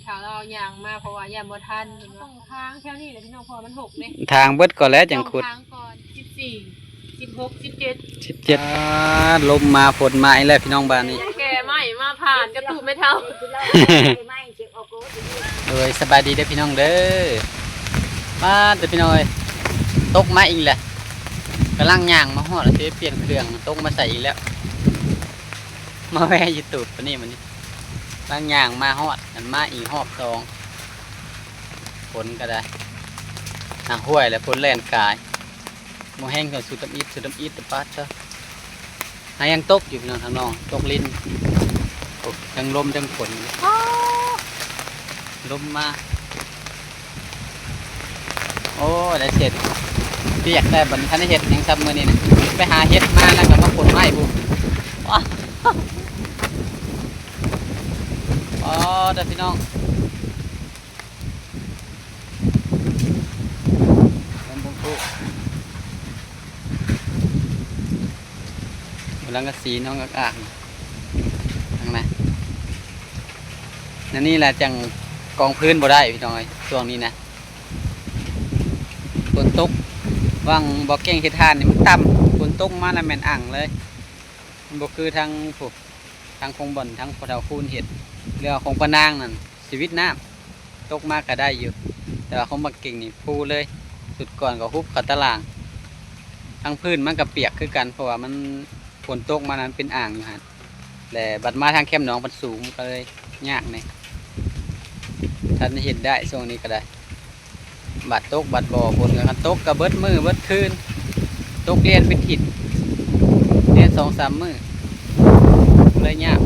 ຖ້າເຮົາຍ່າງມາ ເພາະວ່າຢ້ານບໍ່ທັນເພິ່ນວ່າ. ຕ້ອງທາງແຖວນີ້ແຫຼະພີ່ນ້ອງ ເພາະວ່າມັນຮົກເດ້. ທາງເບິດກ່ອນແລ້ວຈັ່ງຂຸດ. ຕ້ອງທາງກ່ອນ ສິບສີ່ ສິບຫົກ ສິບເຈັດ ສິບເຈັດ. ອ່າ ລົມມາຝົນມາອີກແລ້ວພີ່ນ້ອງ ບາດນີ້. ແກ່ໄມ້ມາຜ່ານກະຕູບແມ່ເຖົ້າ. ໂດຍ ສະບາຍດີເດີພີ່ນ້ອງເດີ. ມາເດີພີ່ນ້ອງເອີຍ ຕົກມາອີກແລ້ວ. ກຳລັງຍ່າງມາຮອດ ຊິໄປປ່ຽນເຄື່ອງ ຕົກມາໃສ່ອີກແລ້ວ. ມາແວ່ຢູ່ຕູບປານນີ້ມື້ນີ້ ກຳລັງຍ່າງມາຮອດ ອັນມາອີກຮອບສອງ. ຝົນກໍໄດ້ ຫາກຫ້ວຍແລ້ວ ຝົນແລ່ນກາຍ. ບໍ່ແຮງເທົ່າຊຸດທຳອິດ ຊຸດທຳອິດ ປາດເທີ ຫາຍັງຕົກຢູ່ພີ່ນ້ອງ ທາງນອກ ຕົກລິນ. ໂອ້ ທັງລົມທັງຝົນ ອໍ ລົມມາ. ໂອ້ ໄດ້ເສັດ ປຽກແລ້ວບັດນີ້. ທັນໄດ້ເຮັດຫຍັງຊ້ຳມື້ນີ້ນະ ໄປຫາເຫັດມາແລ້ວກໍມາຂົນໄມ້ພຸ້ນ. ອໍ ອໍ ເດີພີ່ນ້ອງ. ເຮືອນບົງຄຸ ຢູ່ຫຼັງກະສີນ້ອງອາກໆ ທາງນັ້ນ. ແນວນີ້ແຫຼະຈັ່ງກອງພື້ນບໍ່ໄດ້ພີ່ນ້ອງເອີຍ ຊ່ວງນີ້ນະ. ຝົນຕົກ ຫວ່າງບໍ່ເກັ່ງເຮັດຮ້ານນີ້ມັນຕ່ຳ ຝົນຕົກມາແລ້ວແມ່ນອັ່ງເລີຍ. ມັນບໍ່ຄືທາງ ທາງຂອງບ່ອນ ທາງພໍ່ເຖົ້າຄູນເຮັດ ຫຼືວ່າຂອງປ້ານາງນັ້ນ ຊິວິດນ້ຳ ຕົກມາກໍໄດ້ຢູ່ ແຕ່ວ່າຂອງບັກເກັ່ງນີ້ຟູເລີຍ. ສຸດກ່ອນກໍຮຸບເຂົ້າຕາລ່າງ ທັງພື້ນມັນກໍປຽກຄືກັນ ເພາະວ່າມັນ ຝົນຕົກມານັ້ນເປັນອ່າງຢູ່ຫັ້ນ ແລະບັດມາທາງແຄມໜອງມັນສູງ ກໍເລີຍຍາກແດ່. ທັນເຮັດໄດ້ຊ່ວງນີ້ກໍໄດ້ ບາດຕົກບາດບໍ່ ຝົນກໍຄັນຕົກກໍເບິດມື້ເບິດຄືນ ຕົກລຽນເປັນທິດ ລຽນສອງສາມມື້ ເລີຍຍາກ.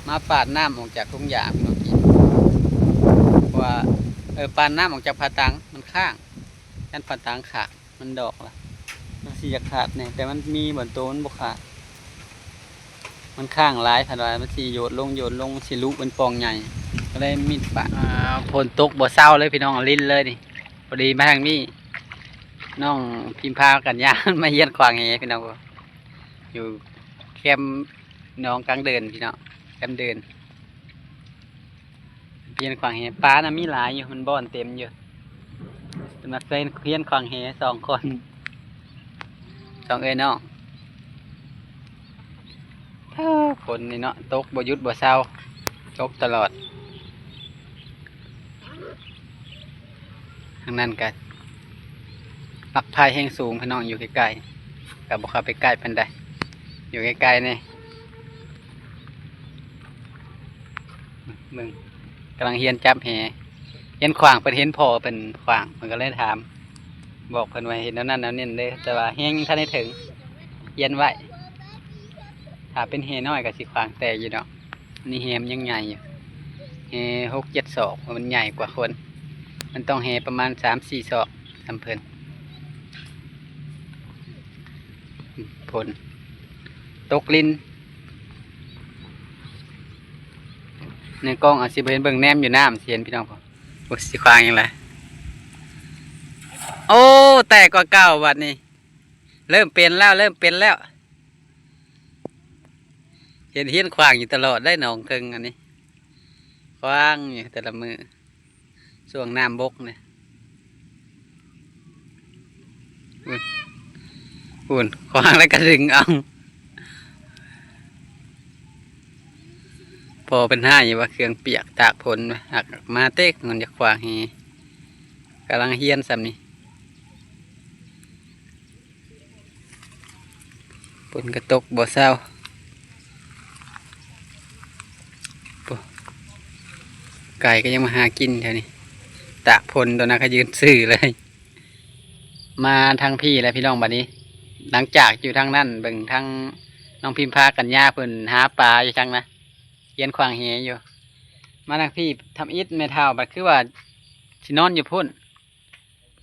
ມາປາດນ້ຳອອກຈາກທົ່ງຫຍ້າພີ່ນ້ອງ ເພາະວ່າ ເອີ ປາດນ້ຳອອກຈາກຜາຕັງ ມັນຄ້າງ ຢ້ານຜາຕັງຂາດ ມັນດອກລະ ມັນຊິຢາກຂາດແດ່ ແຕ່ມັນມີບ່ອນໂຕມັນບໍ່ຂາດ. ມັນຄ້າງຫຼາຍ ຄັນວ່າມັນຊິໂຍດລົງ ໂຍດລົງ ມັນຊິຫຼຸເປັນປ່ອງໃຫຍ່ ກໍເລີຍມີດປາດ. ອ່າ ຝົນຕົກບໍ່ເຊົາເລີຍພີ່ນ້ອງ ລິນເລີຍນີ້. ພໍດີມາທາງນີ້ ນ້ອງພິມພາກັນຍາມາຮຽນຂວາງແຫພີ່ນ້ອງ ຢູ່ແຄມໜອງກາງເດີນພີ່ນ້ອງ ກາງເດີນ. ຮຽນຂວາງແຫ ປານະມີຫຼາຍຢູ່ ມັນບ່ອນເຕັມຢູ່. ສຳລັບຮຽນຂວາງແຫສອງຄົນ ສອງເອື້ອຍນ້ອງ. ເອີ ຝົນນີ້ເນາະ ຕົກບໍ່ຢຸດບໍ່ເຊົາ ຕົກຕະຫຼອດ. ທາງນັ້ນກະ ປັກໄຟແຮງສູງພີ່ນ້ອງ ຢູ່ໃກ້ໆ ກໍບໍ່ເຂົ້າໄປໃກ້ປານໃດ ຢູ່ໃກ້ໆນີ້. ເບິ່ງ ກຳລັງຮຽນຈັບແຫ ຮຽນຂວາງ ເພິ່ນເຫັນພໍ່ເພິ່ນຂວາງ ເພິ່ນກໍເລີຍຖາມ ບອກເພິ່ນວ່າເຮັດແນວນັ້ນແນວນີ້ເດີ ແຕ່ວ່າແຮງຍັງທັນໄດ້ເຖິງ ຮຽນໄວ້. ຖ້າເປັນແຫນ້ອຍກໍຊິຂວາງແຕ່ຢູ່ດອກ. ນີ້ແຫມັນຍັງໃຫຍ່ຢູ່ ແຫຫົກເຈັດສອກ ເພາະມັນໃຫຍ່ກວ່າຄົນ ມັນຕ້ອງແຫປະມານສາມສີ່ສອກ ສ່ຳເພິ່ນ. ຝົນຕົກລິນ ໃນກ້ອງອາດຊິບໍ່ເຫັນ ເບິ່ງແນມຢູ່ນ້ຳຊິເຫັນພີ່ນ້ອງ. ໂອ້ ຊິຂວາງຫຍັງລະ ໂອ້ ແຕກກວ່າເກົ່າບັດນີ້ ເລີ່ມເປັນແລ້ວ ເລີ່ມເປັນແລ້ວ. ເຫັນຮຽນຂວາງຢູ່ຕະຫຼອດໄດ໋ ໜອງເທິງອັນນີ້ ຂວາງຢູ່ແຕ່ລະມື້ ຊ່ວງນ້ຳບົກນີ້. ພຸ້ນ ພຸ້ນ ຂວາງແລ້ວກໍດຶງເອົາ. ພໍ່ເພິ່ນຮ້າຍຢູ່ວ່າເຄື່ອງປຽກຕາກຝົນ ຫາກມາເຕັກ ມັນຢາກຂວາງແຫ ກຳລັງຮຽນສ່ຳນີ້. ຝົນກໍຕົກບໍ່ເຊົາ ໂອ້ ໄກ່ກໍຍັງມາຫາກິນແຖວນີ້ ຕາກຝົນໂຕນັ້ນກໍຢືນຊື່ເລີຍ. ມາທາງພີ້ແລ້ວພີ່ນ້ອງ ບັດນີ້ ຫຼັງຈາກຢູ່ທາງນັ້ນ ເບິ່ງທາງນ້ອງພິມພາກັນຍາເພິ່ນຫາປາຢູ່ທາງນະ ຮຽນຂວາງແຫຢູ່ ມາທາງພີ້ ທຳອິດແມ່ເຖົ້າ ບັດຄືວ່າຊິນອນຢູ່ພຸ້ນ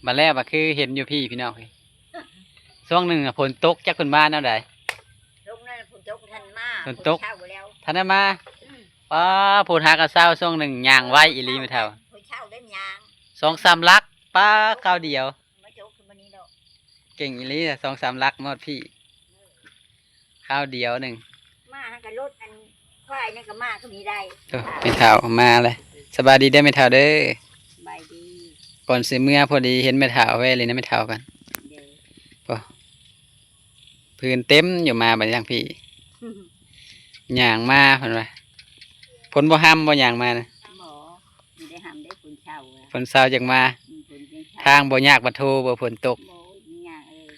ບັດແລ້ວບັດຄືເຫັນຢູ່ພີ້ ພີ່ນ້ອງເອີຍ. ຊ່ວງໜຶ່ງຝົນຕົກ ຈັກເພິ່ນມາແນວໃດ ລົງນັ້ນ ຝົນຕົກທັນມາ ຝົນຕົກ ຝົນເຊົາແລ້ວ ທັນໄດ້ມາ. ອືມ ປ້າ ຝົນຫາກະເຊົາ ຊ່ວງໜຶ່ງຍ່າງໄວອີ່ຫຼີແມ່ເຖົ້າ ຝົນເຊົາໄດ້ຍ່າງ ສອງສາມຫຼັກ ປ້າ ຄາວດຽວ ມາໂຈກຂຶ້ນມານີ້ດອກ ເກັ່ງອີ່ຫຼີ ສອງສາມຫຼັກມາຮອດພີ້ ຄາວດຽວໜຶ່ງ ມາຫັ້ນກໍລົດອັນ ຄວາຍນີ້ກໍມາກໍມີໄດ້. ໂອ້ ແມ່ເຖົ້າມາແລ້ວ. ສະບາຍດີເດີແມ່ເຖົ້າເດີ. ສະບາຍດີ. ກ່ອນຊິເມືອພໍດີເຫັນແມ່ເຖົ້າ ແວ່ຫຼິ້ນນຳແມ່ເຖົ້າກັນ. ໂດຍ. ໂອ້ ພື້ນເຕັມຢູ່ ມາບັດທາງພີ້ ຍ່າງມາເພິ່ນວ່າ. ຝົນບໍ່ຮຳບໍ່ ຍ່າງມານະ? ບໍ່ ບໍ່ໄດ້ຮຳເດ້ ຝົນເຊົາ. ຝົນເຊົາຈັ່ງມາ. ອືມ ຝົນຈັ່ງເຊົາ. ທາງບໍ່ຍາກ ບໍ່ໂທບໍ່ຝົນຕົກ. ບໍ່ຍາກເລີຍ.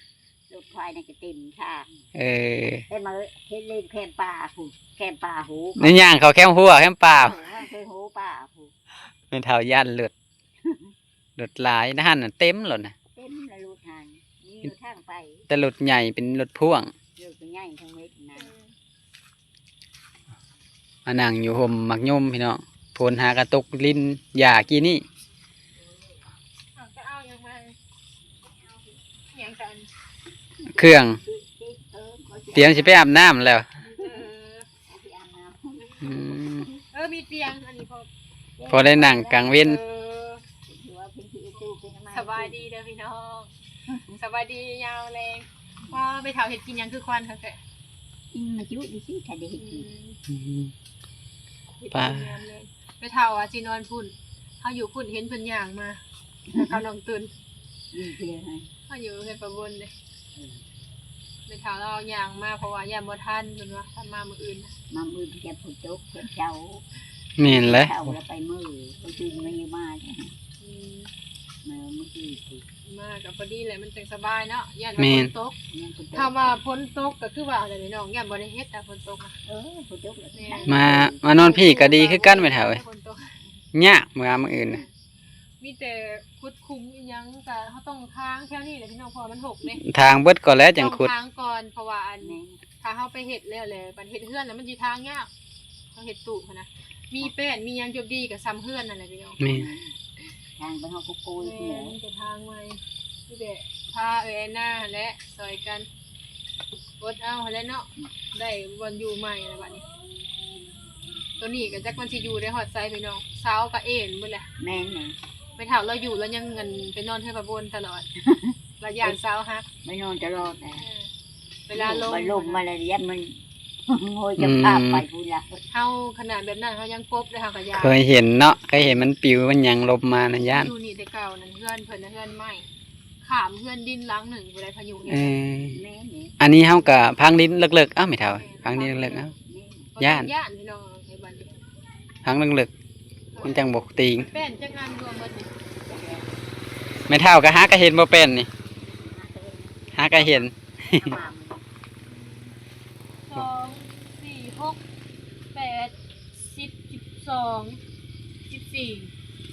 ລົດຄວາຍນີ້ກໍເຕັມທາງ. ເອີ ເຫັນມາເຮັດເລນແຄມປ່າພຸ້ນ ແຄມປ່າໂຫ. ນີ້ຍ່າງເຂົ້າແຄມຮົ້ວແຄມປ່າ. ເອີ ເຂົ້າແຄມຮົ້ວປ່າພຸ້ນ. ແມ່ເຖົ້າຢ້ານລົດ ລົດຫຼາຍນະຫັ້ນນະ ເຕັມໂລດນະ. ເຕັມລະລົດຫັ້ນ ມີຢູ່ທາງໄປ. ແຕ່ລົດໃຫຍ່ເປັນລົດພ່ວງ. ລົດໃຫຍ່ທັງເວດນະ. ມານັ່ງຢູ່ຮົ່ມໝາກຍົມພີ່ນ້ອງ. ຝົນຫາກະຕົກລິນຢາກີ້ນີ້. ເອົາ ຈະເອົາຫຍັງມາ? ຫຍັງກັນ? ເຄື່ອງ ເອີ ຕຽມຊິໄປອາບນ້ຳແລ້ວ. ເອີ ອືມ ເອີ ມີຕຽງອັນນີ້ພໍ ພໍໄດ້ນັ່ງກາງເວັນ. ເອີ ສະບາຍດີເດີພີ່ນ້ອງ ສະບາຍດີຍາມແລງ. ວ່າໄປເຖົ້າເຮັດກິນຫຍັງຄືຄວັນຄັກແທ້? ອືມ ມາຢູ່ດີຊິ ຖ້າໄດ້ເຮັດກິນ. ອືມ ອືມ ເຮັດກິນຍາມແລງ. ປາ ໄປເຖົ້າວ່າຊິນອນພຸ້ນ ເຮົາຢູ່ພຸ້ນ ເຫັນເພິ່ນຍ່າງມາ ເຂົານ້ອງຕຸນ ຢູ່ເຮືອນໃຫ້ ເຮົາຢູ່ເຮືອນປາບົນເດ້. ອືມ ໄປເຖົ້າລາວຍ່າງມາ ເພາະວ່າຢ້ານບໍ່ທັນ ເພິ່ນວ່າ ຖ້າມາມື້ອື່ນນະ. ມາມື້ອື່ນຈະຝົນຕົກ ເຊົ້າ. ແມ່ນແຫຼະ ເຊົ້າແລ້ວໄປມື້ ມື້ຕື່ນມາຢູ່ມາ. ອືມ ມາມື້ອື່ນ ມາກໍພໍດີແຫຼະ ມັນຈັ່ງສະບາຍເນາະ. ຢ້ານວ່າ ແມ່ນ ຝົນຕົກ ຢ້ານຝົນຕົກ. ຖ້າວ່າຝົນຕົກກໍຄືວ່າແຫຼະພີ່ນ້ອງ ຢ້ານບໍ່ໄດ້ເຮັດ ຖ້າຝົນຕົກນະ. ເອີ ຝົນຕົກແລ້ວ ແມ່ນ ມາ ມານອນພີ້ກໍດີຄືກັນແມ່ເຖົ້າເອີຍ. ຍາກເມື່ອມື້ອື່ນນະ ມີແຕ່ຂຸດຂຸມອີ່ຫຍັງ ກະເຮົາຕ້ອງທາງແຖວນີ້ແຫຼະພີ່ນ້ອງ ເພາະວ່າມັນຮົກເດ້. ທາງເບິດກ່ອນແລ້ວຈັ່ງຂຸດ ຕ້ອງທາງກ່ອນ ເພາະວ່າອັນ ແມ່ນ ຖ້າເຮົາໄປເຮັດແລ້ວແຫຼະ ບັດເຮັດເຮືອນແລ້ວມັນຊິທາງຍາກ. ເຮົາເຮັດຕູບຫັ້ນນະ ມີແປ້ນມີຫຍັງຈົບດີກໍຊ່ຳເຮືອນນັ້ນແຫຼະພີ່ນ້ອງ. ແມ່ນ ທາງໄປເຮົາກໍໂກຍ. ແມ່ນ ມີແຕ່ທາງໃໝ່ ມີແຕ່ພາເອື້ອຍແອນນາຫັ້ນແຫຼະຊ່ອຍກັນ ອົດເອົາຫັ້ນແຫຼະເນາະ. ອືມ ໄດ້ບ່ອນຢູ່ໃໝ່ແລ້ວບັດນີ້. ໂຕນີ້ກໍຈັກມັນຊິຢູ່ໄດ້ຮອດໃສພີ່ນ້ອງ ເສົາກໍເອັນເບິດແຫຼະ. ແມ່ນໆ ແມ່ເຖົ້າລາວຢູ່ ລາວຍັງ ອັນ ໄປນອນເຮືອນປາບົນຕະຫຼອດ ລາວຢ້ານເສົາຫັກ ໄປນອນຕະຫຼອດ. ເອີ ເວລາລົມ ມັນລົມມາແລ້ວຢ້ານມັນໂຫຍ ຈະພາບໄປພຸ້ນລະ. ເຮົາຂະໜາດແບບນັ້ນເຮົາຍັງປົບເລີຍ ເຮົາກໍຢ້ານ. ເຄີຍເຫັນເນາະ ເຄີຍເຫັນມັນປິວມັນຫຍັງ ລົມມານະຢ້ານ. ຢູ່ນີ້ແຕ່ເກົ່ານັ້ນ ເຮືອນເພິ່ນນະ ເຮືອນໄມ້ ຂ້າມເຮືອນດິນຫຼັງໜຶ່ງ ຜູ້ໃດພາຍຸເຮັດ. ເອີ ແມ່ນໆ ອັນນີ້ເຮົາກໍພັງດິນເລິກໆ ເອົ້າ ແມ່ເຖົ້າ ແມ່ນ ພັງດິນເລິກໆ ເອົ້າ ແມ່ນ ຢ້ານ ຢ້ານພີ່ນ້ອງເອີຍ ບັດນີ້ ພັງເລິກໆ ມັນຈັ່ງບໍ່ຕີງ. ແປ້ນຈັກອັນລວມເບິດນີ້? ແມ່ເຖົ້າກໍຫາກໍເຫັນບໍ່ແປ້ນນີ້ ຫາກໍເຫັນ. ສອງ ສີ່ ຫົກ ແປດ ສິບ ສິບສອງ ສິບສີ່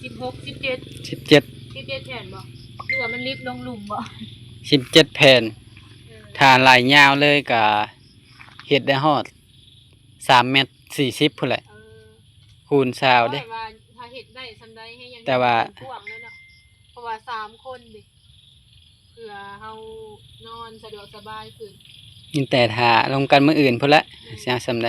ສິບຫົກ ສິບເຈັດ ສິບເຈັດ ສິບເຈັດແຜ່ນບໍ່? ຫຼືວ່າມັນລິບລົງລຸ່ມບໍ່? ສິບເຈັດແຜ່ນ. ເອີ ຖ້າໄລ່ຍາວເລີຍກະເຮັດໄດ້ຮອດສາມແມັດສີ່ສິບພຸ້ນແຫຼະ. ເອີ ຄູນຊາວເດ້ ຂ້ອຍວ່າຖ້າເຮັດໄດ້ສ່ຳໃດແຮງ ແຕ່ວ່າກວ້າງເລີຍເນາະ ເພາະວ່າສາມຄົນເດ້ ເພື່ອເຮົານອນສະດວກສະບາຍຂຶ້ນ. ມີແຕ່ຖ້າລົມກັນມື້ອື່ນພຸ້ນແຫຼະ ແມ່ນ ຊິເອົາສ່ຳໃດ.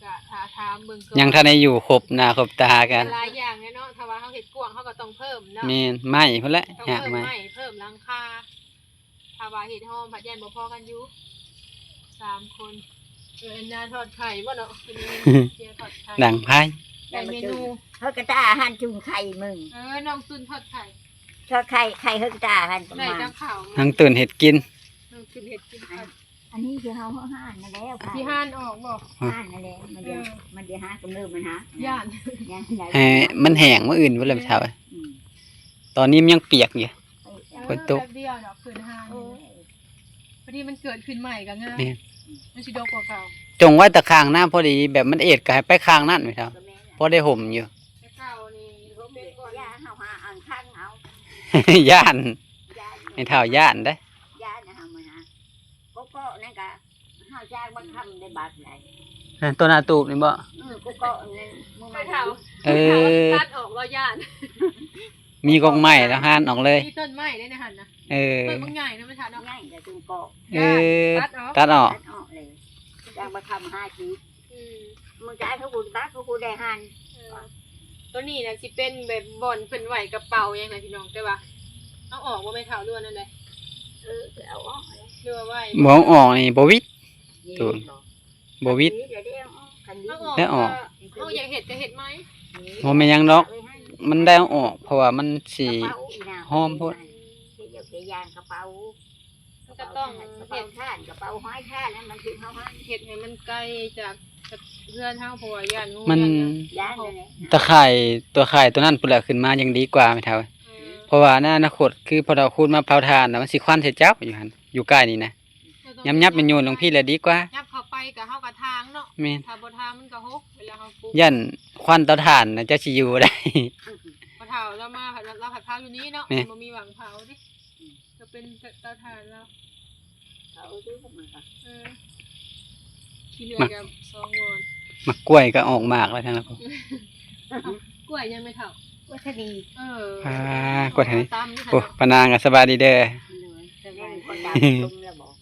ກະຖ້າຖາມເບິ່ງກ່ອນ ຍັງທັນໄດ້ຢູ່ຄົບໜ້າຄົບຕາກັນ. ຫຼາຍຢ່າງແຫຼະເນາະ ຖ້າວ່າເຮົາເຮັດກວ້າງ ເຮົາກໍຕ້ອງເພີ່ມເນາະ. ແມ່ນ ໄມ້ພຸ້ນແຫຼະ ຢາກໄມ້ ເພີ່ມໄມ້ ເພີ່ມຫຼັງຄາ. ຖ້າວ່າເຮັດຫ້ອງພັດຢ້ານບໍ່ພໍກັນຢູ່ ສາມຄົນ. ເອີ ອັນນາທອດໄຂ່ບໍ່ເນາະ ເພິ່ນເຮັດທອດໄຂ່ ດັງໄພ. ໄດ້ເມນູ ເຮົາກໍຕາຫັ້ນຈຸ່ມໄຂ່ມຶງ. ເອີ ນ້ອງຕຸນທອດໄຂ່ ທອດໄຂ່ ໄຂ່ເຮົາກໍຕາຫັ້ນ ໄດ້ກັບເຂົ້າ ນ້ອງຕຸນເຮັດກິນ ນ້ອງຕຸນເຮັດກິນ. ອັນນີ້ຄືເຮົາ ເຮົາຫັ້ນນັ້ນແຫຼະ ຊິຫັ້ນອອກບໍ່? ຫັ້ນນັ້ນແຫຼະ ມັນຈະ ເອີ ມັນຈະຫັກ ກຳເນີບມັນຫັກ ຢ້ານ ຢ້ານ ຢ້ານ ໃຫ້ມັນແຫ້ງມື້ອື່ນພຸ້ນແຫຼະ ແມ່ນ ເຖົ້າ. ອືມ ຕອນນີ້ມັນຍັງປຽກຢູ່ ເອີ ຝົນຕົກ ແປັບດຽວດອກຂຶ້ນຫັ້ນ. ໂອ້ຍ ພໍດີມັນເກີດຂຶ້ນໃໝ່ກໍງາມ ແມ່ນ ມັນຊິດົກກວ່າເກົ່າ. ຈົ່ງໄວ້ແຕ່ຂ້າງໜ້າພໍດີ ແບບມັນເອດກໍໃຫ້ໄປຂ້າງນັ້ນແມ່ເຖົ້າ ກໍແມ່ນ ພໍໄດ້ຮົ່ມຢູ່. ແຕ່ເກົ່ານີ້ລົມເປັນກ່ອນ ຢ່າເຮົາຫາອັນຄັງເອົາ ຢ້ານ ຢ້ານ ແມ່ເຖົ້າຢ້ານເດ້ ຢ້ານເຮົາມານະ. ກໍເກາະນັ້ນກະ ເຮົາຈາກບັກຄຳໄດ້ບາດໃດ ນັ້ນ ຕົ້ນອາຕູບນີ້ບໍ່? ເອີ ກໍເກາະນັ້ນ ແມ່ເຖົ້າ ເອີ ຕັດອອກ ລາວຢ້ານ. ມີກົກໄມ້ແລ້ວຫັນອອກເລີຍ ມີຕົ້ນໄມ້ໃນຫັ້ນນະ. ເອີ ຕົ້ນມັນໃຫຍ່ເນາະ ແມ່ເຖົ້າເນາະ ໃຫຍ່ແຕ່ຕົ້ນເກາະ. ເອີ ຕັດອອກ ຕັດອອກ ຕັດອອກເລີຍ ຈາກບັກຄຳຫ້າສິບ. ອືມ ມື້ຈາກເຂົາຄູດບັກ ເຂົາຄູດໄດ້ຫັ້ນ. ເອີ ໂຕນີ້ນະຊິເປັນແບບບ່ອນເພິ່ນໄວ້ກະເປົາຫຍັງນະພີ່ນ້ອງ ແຕ່ວ່າເອົາອອກບໍ່ແມ່ເຖົ້າ ຫຼືວ່າແນວໃດ? ເອີ ເອົາອອກ ຫຼືວ່າໄວ້ ບໍ່ເອົາອອກນີ້ບໍ່ຫວິດ ນີ້ ໂຕ ບໍ່ຫວິດ ຫວິດແລ້ວເດ້ ເອົາອອກ. ແລ້ວອອກ ເຮົາຢາກເຮັດກໍເຮັດໃໝ່ ບໍ່ແມ່ນຫຍັງດອກ ມັນໄດ້ເອົາອອກ ເພາະວ່າມັນຊິຫອມໂພດ ມັນກໍຕ້ອງເຮັດ ເຮັດໃຫ້ມັນໄກຈາກເຮືອນເຮົາ ເພາະວ່າຢ້ານງູ ມັນ ຕາຂ່າຍ ຕົວຂ່າຍຕົວນັ້ນພຸ້ນແຫຼະ ຂຶ້ນມາຍັງດີກວ່າແມ່ເຖົ້າ ເອີ ເພາະວ່າໃນອະນາຄົດ ຄືພໍ່ເຖົ້າຄູນມາເຜົາຖ່ານນະ ມັນຊິຄວັນໃສ່ເຈົ້າຢູ່ຫັ້ນ ຢູ່ໃກ້ນີ້ນະ ຫຍັບໆ ໂຍນໆ ລົງພີ້ແຫຼະດີກວ່າ ຫຍັບເຂົ້າໄປກໍເຮົາກໍທາງເນາະ ແມ່ນ ຖ້າບໍ່ທາງມັນກໍຫົກ ເວລາເຮົາປຸກ ຢ້ານຄວັນເຕົາຖ່ານນະ ເຈົ້າຊິຢູ່ບໍ່ໄດ້ ພໍ່ເຖົ້າລາວມາ ລາວຜັດເຜົາຢູ່ນີ້ເນາະ ແມ່ນ ບໍ່ມີຫວ່າງເຜົາເດ້ ກໍເປັນເຕົາຖ່ານລາວ ເອີ ຂີ້ເຫຼືອກັບສອງວອນ ໝາກກ້ວຍກໍອອກໝາກແລ້ວທາງນັ້ນ ກ້ວຍຫຍັງແມ່ເຖົ້າ? ກ້ວຍທະນີ ເອີ ອ່າ ກ້ວຍທະນີ ຕຳຢູ່ ໂອ້ ຫັ້ນເນາະ ປ້ານາງກໍສະບາຍດີເດີ ໂດຍ ສະບາຍດີ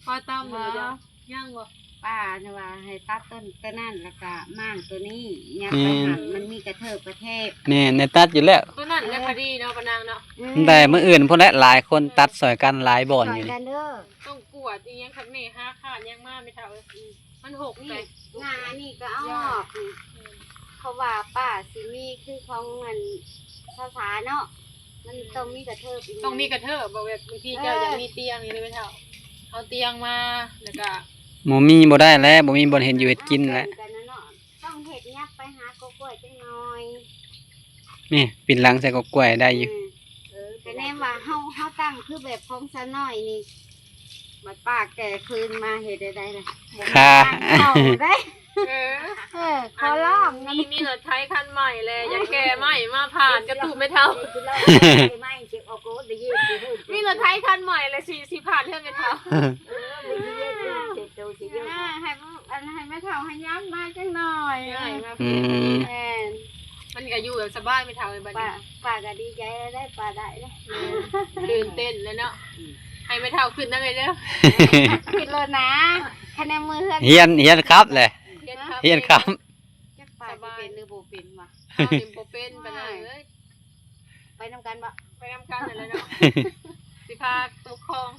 ປ້າຕຳຢູ່ບໍ່? ຍັງບໍ່? ປ້ານະວ່າໃຫ້ຕັດຕົ້ນ ຕົ້ນນັ້ນ ແລ້ວກະມ້າງໂຕນີ້ ຍັບໄປຫັ້ນ ແມ່ນ ມັນມີກະເທີບກະແທບ ແມ່ນ ໄດ້ຕັດຢູ່ແລ້ວ ໂຕນັ້ນແຫຼະ ເອີ ພໍດີເນາະ ປ້ານາງເນາະ ອືມ ແຕ່ມື້ອື່ນພຸ້ນແຫຼະ ຫຼາຍຄົນ ເອີ ຕັດຊ່ອຍກັນຫຼາຍບ່ອນຢູ່ນີ້ ຊ່ອຍກັນເດີ ຕ້ອງກວດອີ່ຫຍັງ ຄັນແມ່ຫາຂາດຫຍັງມາ ແມ່ເຖົ້າເອີຍ ອືມ ມັນຫົກ ນີ້ ໄປ ງານີ້ກໍເອົາອອກນີ້ ເພາະວ່າປ້າຊິມີຄືຂອງອັນສາສາເນາະ ມັນຕ້ອງມີກະເທີບອີກ ຕ້ອງມີກະເທີບ ບໍ່ແບບບາງທີ ເອີ ເຈົ້າຢາກມີຕຽງນີ້ເດ້ແມ່ເຖົ້າ ເອົາຕຽງມາ ແລ້ວກະ ບໍ່ມີບໍ່ໄດ້ແຫຼະ ບໍ່ມີບ່ອນເຮັດຢູ່ເຮັດກິນແຫຼະ ຕ້ອງເຮັດຫຍັບໄປຫາກົກກ້ວຍຈັກໜ່ອຍ ນີ້ ປິ່ນຫຼັງໃສ່ກົກກ້ວຍໄດ້ຢູ່ ອືມ ເອີ ກະແນມວ່າເຮົາ ເຮົາຕັ້ງຄືແບບຂອງສາວນ້ອຍນີ້ ບັດປ້າແກ່ຄືນມາເຮັດໄດ້ໃດລະ ຄ່າ ບໍ່ມີງານເຂົ້າໄດ໋ ເອີ ເອີ ຂໍຮ້ອງ ອັນມີ ມີລົດໄຖຄັນໃໝ່ແລະ ຢາກແກ່ໃໝ່ມາຜ່ານກະຕູບແມ່ເຖົ້າ ມີລົດໄຖຄັນໃໝ່ແລະ ຊິ ຊິຜ່ານເຮືອນແມ່ເຖົ້າ ເອີ ໃຫ້ ອັນ ໃຫ້ແມ່ເຖົ້າໃຫ້ຍາມມາຈັກໜ່ອຍ ອືມ ແມ່ນ ມັນກະຢູ່ແບບສະບາຍແມ່ເຖົ້າເອີຍ ບັດນີ້ ປ້າກໍດີໃຈແລ້ວ ໄດ້ປ້າໄດ້ແລ້ວ ຕື່ນເຕັ້ນແລ້ວເນາະ ໃຫ້ແມ່ເຖົ້າຂຶ້ນນຳແດ່ເດີ ຂຶ້ນໂລດນາ ຄະແນນມືເຮືອນ ຮຽນ ຮຽນຂັບແຫຼະ ຮຽນຂັບ ຮຽນຂັບ ຈັກປ້າຊິເປັນຫຼືບໍ່ເປັນວະ ປ້ານີ້ບໍ່ເປັນປານໃດເລີຍ ໄປນຳກັນບໍ່? ໄປນຳກັນຫັ້ນແຫຼະເນາະ ຊິພາຕົກຄອງ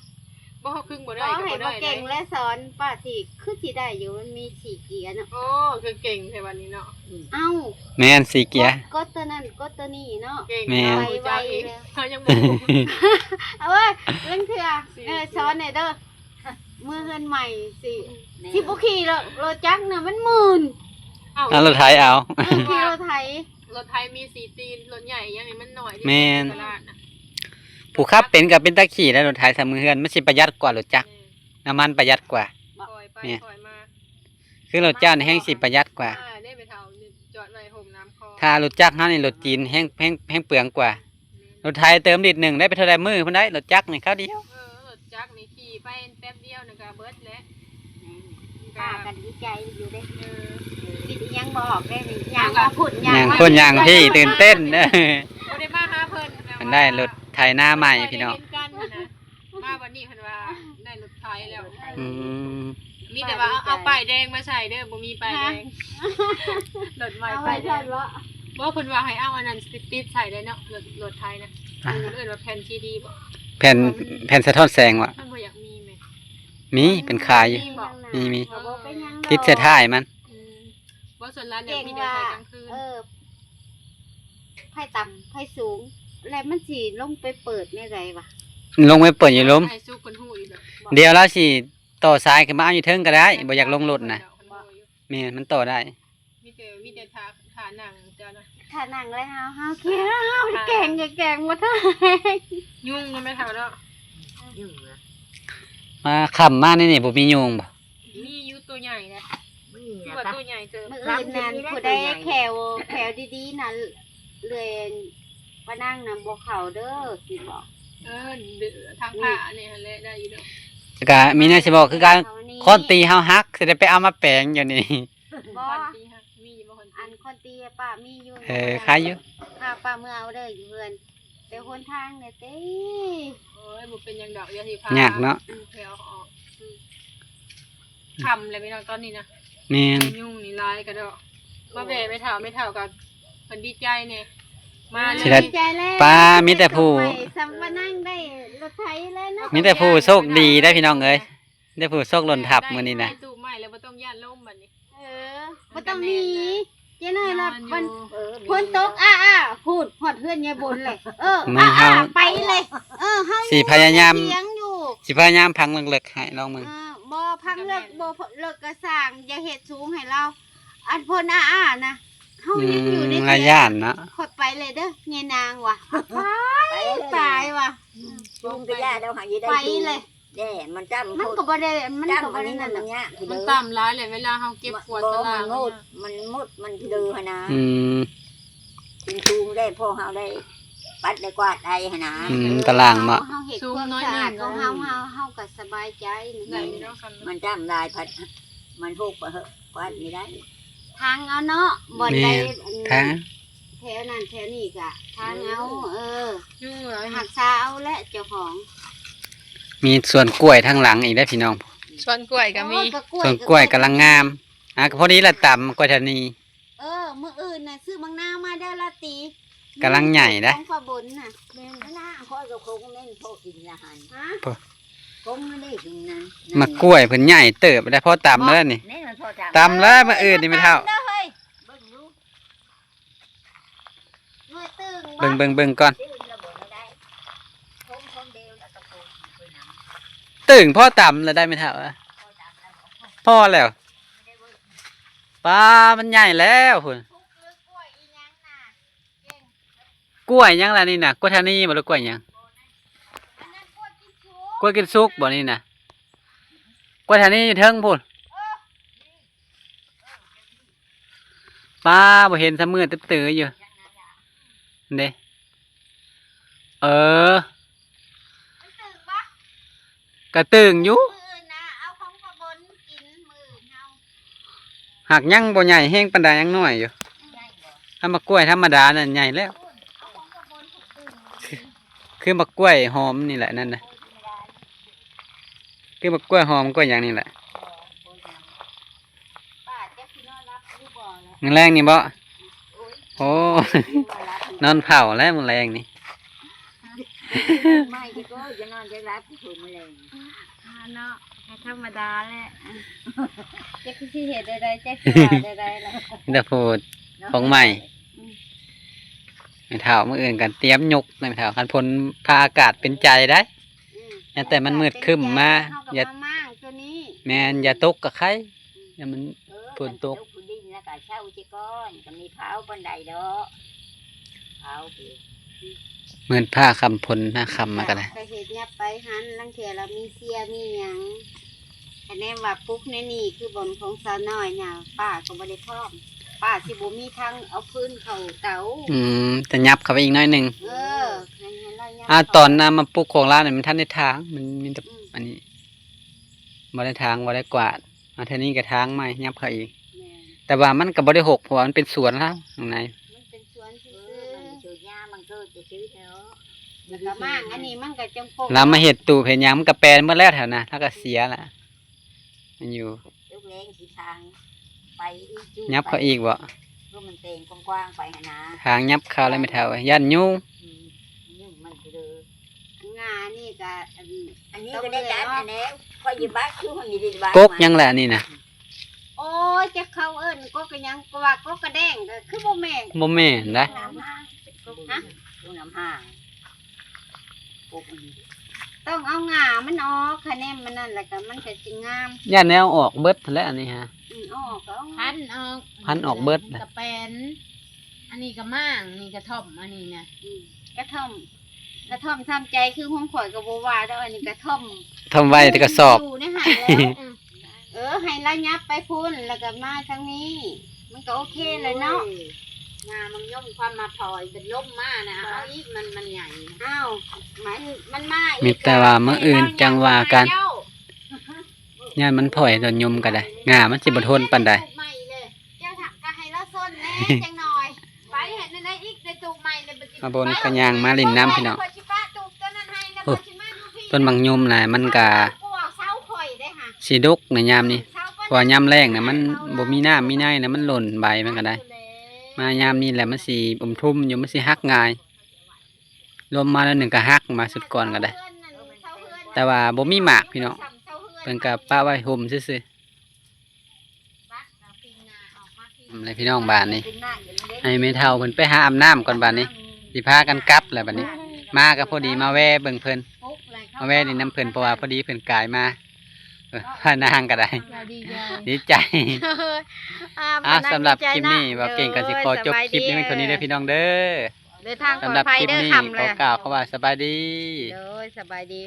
ບໍ່ ເຮົາຄຶ່ງບໍ່ໄດ້ກໍບໍ່ໄດ້ ເກັ່ງແລະສອນ ປ້າຊິ ຄືຊິໄດ້ຢູ່ ມັນມີສີ່ເກຍເນາະ ໂອ້ ຄືເກັ່ງແທ້ບັດນີ້ເນາະ ເອົ້າ ແມ່ນສີ່ເກຍ ກົດ ກົດໂຕນັ້ນ ກົດໂຕນີ້ເນາະ ເກັ່ງ ແມ່ນ ໄວໆ ເຮົາຍັງບໍ່ຮູ້ ເອີຍ ລາງເທື່ອ ເອີຍ ສອນແດ່ເດີ ເມືອເຮືອນໃໝ່ຊິ ຊິບໍ່ຂີ່ລົດ ລົດຈັກນະ ມັນມື່ນ ເອົາ ເອົາລົດໄຖເອົາ ເອີ ຂີ່ລົດໄຖ ລົດໄຖມີສີ່ຕີນ ລົດໃຫຍ່ຫຍັງນີ້ມັນໜ້ອຍເດ້ ແມ່ນ ຕະຫຼາດນະ ຜູ້ຂັບເປັນກໍເປັນຕາຂີ່ແລ້ວ ລົດໄຖສາມມືເຮືອນ ມັນຊິປະຢັດກວ່າລົດຈັກ ແມ່ນ ນ້ຳມັນປະຢັດກວ່າ ຄ່ອຍໄປ ແມ່ນ ຄ່ອຍມາ ຄືລົດຈັກນີ້ແຮ່ງຊິປະຢັດກວ່າ ອ່າ ໄດ້ໄປເທົ່າ ຈອດໄວ້ໂຮມນ້ຳ ຖ້າລົດຈັກເຮົານີ້ ລົດຈີນແຮ່ງ ແຮ່ງ ແຮ່ງເປືອງກວ່າ ແມ່ນ ລົດໄຖເຕີມລິດໜຶ່ງໄດ້ໄປເທົ່າໃດມື້ພຸ້ນໄດ໋ ລົດຈັກນີ້ຄາວດຽວ ເອີ ລົດຈັກນີ້ຂີ່ໄປແປັບດຽວນີ້ກໍເບິດແລ້ວ ແມ່ນ ປ້າກໍດີໃຈຢູ່ເດ້ ເອີ ຄິດອີ່ຫຍັງບໍ່ອອກເດ້ນີ້ ຍ່າງພຸ້ນຍ່າງພຸ້ນຍ່າງພີ້ ຕື່ນເຕັ້ນ ບໍ່ໄດ້ມາຫາເພິ່ນ ເພິ່ນໄດ້ລົດໄຖນາໃໝ່ພີ່ນ້ອງ ມາວັນນີ້ເພິ່ນວ່າໄດ້ລົດໄຖແລ້ວ ອືມ ມີແຕ່ວ່າເອົາ ເອົາປ້າຍແດງມາໃສ່ເດີ ບໍ່ມີປ້າຍແດງ ລົດໃໝ່ປ້າຍແດງ ບໍ່ ເພິ່ນວ່າໃຫ້ເອົາອັນນັ້ນຕິດ ຕິດໃສ່ເດ້ເນາະ ລົດ ລົດໄຖນະ ອ່າ ເພິ່ນເອີ້ນວ່າແຜ່ນຊີດີບໍ່ ແຜ່ນ ແຜ່ນສະທ້ອນແສງຫວາ ມັນບໍ່ຢາກມີແມ່ ມີ ເປັນຂາຍຢູ່ ມີບໍ່ ມີ ມີ ເອີ ຕິດໃສ່ທ້າຍມັນ ອືມ ບໍ່ ສ່ວນຫຼາຍແບບມີແຕ່ໃສ່ກາງຄືນ ເອີ ໄຟຕ່ຳໄຟສູງ ແລ້ວມັນຊິລົງໄປເປີດແນວໃດວະ ລົງໄປເປີດຢູ່ລຸ່ມ ໃຫ້ສຸກເພິ່ນຮູ້ອີກແລ້ວ ດຽວລາວຊິຕໍ່ສາຍຂຶ້ນມາເອົາຢູ່ເທິງກໍໄດ້ ບໍ່ຢາກລົງລົດນະ ແມ່ນ ມັນຕໍ່ໄດ້ ມີແຕ່ ມີແຕ່ຖ້າ ຖ້ານັ່ງເຈົ້ານະ ຖ້ານັ່ງແລ້ວເຮົາ ເຮົາຂີ້ ເຮົາແກງ ແກງບໍ່ທັນ ຍຸງນະແມ່ເຖົ້າເນາະ ມາຄ່ຳມາໃນນີ້ບໍ່ມີຍຸງບໍ່? ມີຢູ່ ໂຕໃຫຍ່ນະ ມີ ຄືວ່າໂຕໃຫຍ່ເຕີບ ມື້ອື່ນນັ້ນຜູ້ໃດແຂ້ວ ແຂ້ວດີໆນັ້ນ ເອື້ອຍປ້ານາງນຳບໍ່ເຂົ້າເດີ ຊິບອກ ເອີ ທາງພະອັນນີ້ຫັ້ນແຫຼະ ໄດ້ຢູ່ດອກ ແລ້ວກະມີແນວຊິບອກຄືກັນ ຄ້ອນຕີເຮົາຫັກ ຊິໄດ້ໄປເອົາມາແປງຢູ່ນີ້ ບໍ່ ອັນຄ້ອນຕີປ້າມີຢູ່ ເອີ ຂາຍຢູ່ ພາປ້າເມືອເອົາເດີຢູ່ເຮືອນ ແຕ່ຫົນທາງແດ່ຕິ ໂອ້ຍ ບໍ່ເປັນຫຍັງດອກ ດຽວຊິພາ ຍາກເນາະ ແຖວອອກ ອືມ ຄ່ຳແລ້ວພີ່ນ້ອງຕອນນີ້ນະ ແມ່ນ ຍຸງນີ້ຫຼາຍກະດອກ ມາແວ່ແມ່ເຖົ້າ ແມ່ເຖົ້າກໍເພິ່ນດີໃຈແດ່ ມາເລີຍ ດີໃຈແລ້ວ ປ້າ ມີແຕ່ຜູ້ ສຳປະນັງໄດ້ລົດໄຖແລ້ວເນາະ ມີແຕ່ຜູ້ໂຊກດີໄດ໋ພີ່ນ້ອງເອີຍ ມີແຕ່ຜູ້ໂຊກລົ້ນທັບມື້ນີ້ນະ ໄດ້ຕູ້ໃໝ່ແລ້ວ ບໍ່ຕ້ອງຢ້ານລົມບັດນີ້ ເອີ ບໍ່ຕ້ອງໜີ ເຈ້ນ້ອຍລະ ມັນ ເອີ ຝົນຕົກ ອ້າໆ ພຸ້ນ ຮອດເຮືອນຍາຍບົນເລີຍ. ເອີ ມາ ອ້າ ເຮົາ ໄປເລີຍ. ເອີ ເຮົາ ຊິພະຍາຍາມ ຍັງຢູ່ ຊິພະຍາຍາມພັງເລິກໆ ໃຫ້ລອງເບິ່ງ. ເອີ ບໍ່ພັງເລິກ ບໍ່ເລິກກະຊ່າງ ຢ່າເຮັດສູງໃຫ້ລາວ. ອັນເພິ່ນອ້າໆນະ ເຮົາຍັງຢູ່ໃນ ອືມ ລະຢ້ານເນາະ. ຂ້ອຍໄປເລີຍເດີ ຍາຍນາງວ່າ ຕາຍ ຕາຍວ່າ ສູງກະຢ່າແລ້ວ ຫາຢູ່ໄດ້ ໄປເລີຍ. ແດ່ ມັນຕ່ຳ ມັນກໍບໍ່ໄດ້ ມັນກໍບໍ່ໄດ້ນັ້ນ ມັນຍາກ ມັນຕ່ຳຫຼາຍແຫຼະ ເວລາເຮົາເກັບກວາດຕະຫຼາງ ມັນໝົດ ມັນໝົດ ມັນເລີຫັ້ນນະ. ອືມ ສູງໆ ໄດ້ ພໍເຮົາໄດ້ປັດໄດ້ກວາດໄດ້ຫັ້ນນະ. ອືມ ຕະຫຼາງເນາະ ເຮົາເຮັດຄວາມສະອາດຂອງເຮົາ ເຮົາ ເຮົາກໍສະບາຍໃຈ. ມັນຕ່ຳຫຼາຍ ພັດມັນຫົກ ກວາດບໍ່ໄດ້. ທາງເອົາເນາະ ບ່ອນໃດ ແມ່ນ ອັນ ທາງ ແຖວນັ້ນແຖວນີ້ກະທາງເອົາ. ເອີ ຮັກສາເອົາແຫຼະເຈົ້າຂອງ. ມີສວນກ້ວຍທາງຫຼັງອີກເດ້ພີ່ນ້ອງ ສວນກ້ວຍກໍມີ. ໂອ້ຍ ສວນກ້ວຍກຳລັງງາມ. ອ່າ ກໍພໍດີລະຕຳກ້ວຍທານີ. ເອີ ມື້ອື່ນນະຊື້ໝາກນາວມາເດີລາຕີ ກຳລັງໃຫຍ່ເດ້ ຂອງປ້າບົນນະ. ແມ່ນນະ ຂ້ອຍກໍຄົງແມ່ນພໍກິນລະຫັ້ນ. ຮະ ຄົງໄດ້ກິນນັ້ນ. ໝາກກ້ວຍເພິ່ນໃຫຍ່ເຕີບໄດ້ ພໍຕຳແລ້ວນີ້. ຕຳແລ້ວມື້ອື່ນນີ້ແມ່ເຖົ້າ. ເບິ່ງ ເບິ່ງ ເບິ່ງກ່ອນ. ຕຶງພໍຕຳແລ້ວໄດ້ແມ່ເຖົ້າ. ພໍແລ້ວ. ປາ ມັນໃຫຍ່ແລ້ວພຸ້ນ. ກ້ວຍຫຍັງລະນີ້ນະ? ກ້ວຍທານີບໍ່ ຫຼືກ້ວຍຫຍັງ? ກ້ວຍກິນສຸກບໍ່ນີ້ນະ? ກ້ວຍທານີຢູ່ເທິງພຸ້ນ. ປ້າ ບໍ່ເຫັນຊະມືດຕຶບໆຢູ່ເດ້. ເອີ ມັນຕຶງບໍ່? ກະຕຶງຢູ່. ມື້ອື່ນນະ ເອົາຂອງປ້າບົນກິນມື້ອື່ນເຮົາ. ຫາກຍັງບໍ່ໃຫຍ່ແຮງປານໃດ ຍັງນ້ອຍຢູ່. ອືມ ຄັນໝາກກ້ວຍທຳມະດານັ້ນໃຫຍ່ແລ້ວ. ເອົາຂອງປ້າບົນ ຄື ຄືໝາກກ້ວຍຫອມນີ້ແຫຼະ ນັ້ນນະ. ຄືໝາກກ້ວຍຫອມ ກ້ວຍຫຍັງນີ້ແຫຼະ. ມື້ແລງນີ້ບໍ? ໂອ້ ນອນເຝົ້າແລ້ວມື້ແລງນີ້. ເນາະ ທຳມະດາແຫຼະ. ຈັກຊິເຮັດແນວໃດ ຈັກຊິວ່າແນວໃດລະ. ມີແຕ່ພູດຂອງໃໝ່. ອືມ ແມ່ເຖົ້າ ມື້ອື່ນກໍຕຽມຍົກນະແມ່ເຖົ້າ. ຄັນຝົນຟ້າອາກາດເປັນໃຈໄດ໋. ອືມ ແຕ່ ແຕ່ມັນມືດຄຶ້ມມາ ເຮົາກໍ ຢ່າ ມາມ້າງຕົວນີ້. ແມ່ນ ຢ່າຕົກກໍໄຄ. ອືມ ຢ່າມັນ ເອີ ຝົນຕົກ ມັນຕົກດິນແລ້ວກໍເຊົາຊິກ່ອນ ກໍມີເຜົາປານໃດດອກ ເຜົາ. ມືດຟ້າຄຳຝົນນະ ຄຳມາກໍໄດ້ ໄປເຮັດຫຍັບໄປຫັ້ນ ລາງເທື່ອລະມີເສຍມີຫຍັງ. ຄະແນນວ່າປຸກໃນນີ້ຄືບ່ອນຂອງສາວນ້ອຍນະ ປ້າກໍບໍ່ໄດ້ພ້ອມ ປ້າຊິບໍ່ມີທາງເອົາຟືນເຂົ້າເຕົາ. ອືມ ຈະຫຍັບເຂົ້າໄປອີກໜ້ອຍໜຶ່ງ. ເອີ ໃຫ້ ໃຫ້ລາວຫຍັບ. ອາ ຕອນນຳມາປຸກຂອງລາວນີ້ ມັນທັນໄດ້ຖາງ ມັນມີແຕ່ ອືມ ອັນນີ້ ບໍ່ໄດ້ຖາງ ບໍ່ໄດ້ກວາດ. ອາ ເທື່ອນີ້ກໍຖາງໃໝ່ ຫຍັບເຂົ້າອີກ. ແມ່ນ ແຕ່ວ່າມັນກໍບໍ່ໄດ້ຮົກ ເພາະວ່າມັນເປັນສວນລາວຂ້າງໃນ. ມັນເປັນສວນຊື່ໆ. ເອີ ມັນສູດຫຍ້າມັນເກີດຊື່ໆແລ້ວ ແລ້ວກໍມ້າງອັນນີ້ມັນກໍຈັ່ງປົກ. ລາວມາເຮັດຕູບເຮັດຫຍັງ ມັນກໍແປນໝົດແລ້ວແຖວນະ ລາວກໍເສຍລະ. ມັນຢູ່ ຍົກແລງຊິທາງໄປອີກ ຫຍັບເຂົ້າອີກບໍ? ເພື່ອມັນແປງກວ້າງໆໄປຫັ້ນນະ. ທາງຫຍັບເຂົ້າແລ້ວແມ່ເຖົ້າ ຢ້ານຍຸງ. ອືມ ຍຸງມັນຄືເດີ. ງານີ້ກະ ອັນ ອັນນີ້ກໍໄດ້ຕັດອັນແລ້ວ ຂ້ອຍຢູ່ບ້ານຄືມັນມີໄດ້ບ້ານ ກົກຫຍັງແຫຼະອັນນີ້ນະ? ໂອ້ຍ ຈັກເຂົາເອີ້ນກົກກະຫຍັງ ກະວ່າກົກກະແດ້ງ ກະຄືບໍ່ແມ່ນ. ບໍ່ແມ່ນນະ. ຮະ? ກົກນ້ຳຫາງ ກົກອັນນີ້ ຕ້ອງເອົາງາມັນອອກ ຄະແນນມັນນັ້ນ ແລ້ວກະມັນກະຊິງາມ. ຢ້ານແນວອອກເບິດຫັ້ນແຫຼະອັນນີ້ຮະ. ອືມ ເອົາອອກກໍເອົາ ພັນອອກ ພັນອອກເບິດ ມັນກະແປນ. ອັນນີ້ກະມ້າງ ນີ້ກະທ່ອມ ອັນນີ້ນະ ອືມ ກະທ່ອມ ກະທ່ອມຊຳໃຈ ຄືຂອງຂ້ອຍກະບໍ່ວ່າດອກ ອັນນີ້ກະທ່ອມ ທ່ອມໄວ້ແຕ່ກະສອບ ຢູ່ໃນຫັ້ນແລ້ວ. ເອີ ໃຫ້ລາວຫຍັບໄປພຸ້ນ ແລ້ວກະມາທາງນີ້ ມັນກະໂອເຄແຫຼະເນາະ. ໂອ້ຍ ງາມັນຍົມຄວາມມາພອຍ ເປັນລົມມານະ ເອົາອີກ ມັນ ມັນໃຫຍ່. ອ້າວ ມັນ ມັນມາອີກ ມີແຕ່ວ່າມື້ອື່ນຈັ່ງວ່າກັນ. ຢ້ານມັນພອຍຕອນຍົມກໍໄດ້ ງາມັນຊິບໍ່ທົນປານໃດ. ເຈົ້າ ກໍໃຫ້ລາວຊົນແດ່ຈັກໜ່ອຍ ໄປເຮັດແນວໃດອີກ ໄດ້ຕູບໃໝ່ແລ້ວ. ມາບົນກໍຍ່າງມາຫຼິ້ນນຳພີ່ນ້ອງ. ໂອ້ ຕົ້ນໝາກຍົມນະ ມັນກໍຊິດົກໃນຍາມນີ້ ເພາະວ່າຍາມແລ້ງນະ ມັນບໍ່ມີນ້ຳມີໃນນະ ມັນຫຼົ່ນໃບມັນກໍໄດ້. ມາຍາມນີ້ແຫຼະ ມັນຊິອຸມທຸມຢູ່ ມັນຊິຫັກງ່າຍ. ລົມມາແນວໜຶ່ງກໍຫັກ ມາຊຸດກ່ອນກໍໄດ້ ແຕ່ວ່າບໍ່ມີໝາກພີ່ນ້ອງ ເພິ່ນກໍປະໄວ້ຮົ່ມຊື່ໆ. ບັດເອົາປີ ແລ້ວພີ່ນ້ອງ ບາດນີ້ໃຫ້ແມ່ເຖົ້າເພິ່ນໄປຫາອາບນ້ຳກ່ອນ ບາດນີ້ຊິພາກັນກັບແລ້ວ ບາດນີ້ມາກໍພໍດີມາແວ່ເບິ່ງເພິ່ນ ມາແວ່ຫຼິ້ນນຳເພິ່ນ ເພາະວ່າພໍດີເພິ່ນກາຍມາ ເອີ ພານາງກໍໄດ້ ສະບາຍດີເຈົ້າ ດີໃຈ ເອີ ອ່າ ສຳລັບຄລິບນີ້ ບ່າວເກັ່ງກໍຊິຂໍຈົບຄລິບໃນເທົ່ານີ້ເດີພີ່ນ້ອງເດີ ເດີນທາງປອດໄພເດີ ຄ່ຳແລ້ວ ຂໍກ່າວຄຳວ່າສະບາຍດີ ໂດຍ ສະບາຍດີ.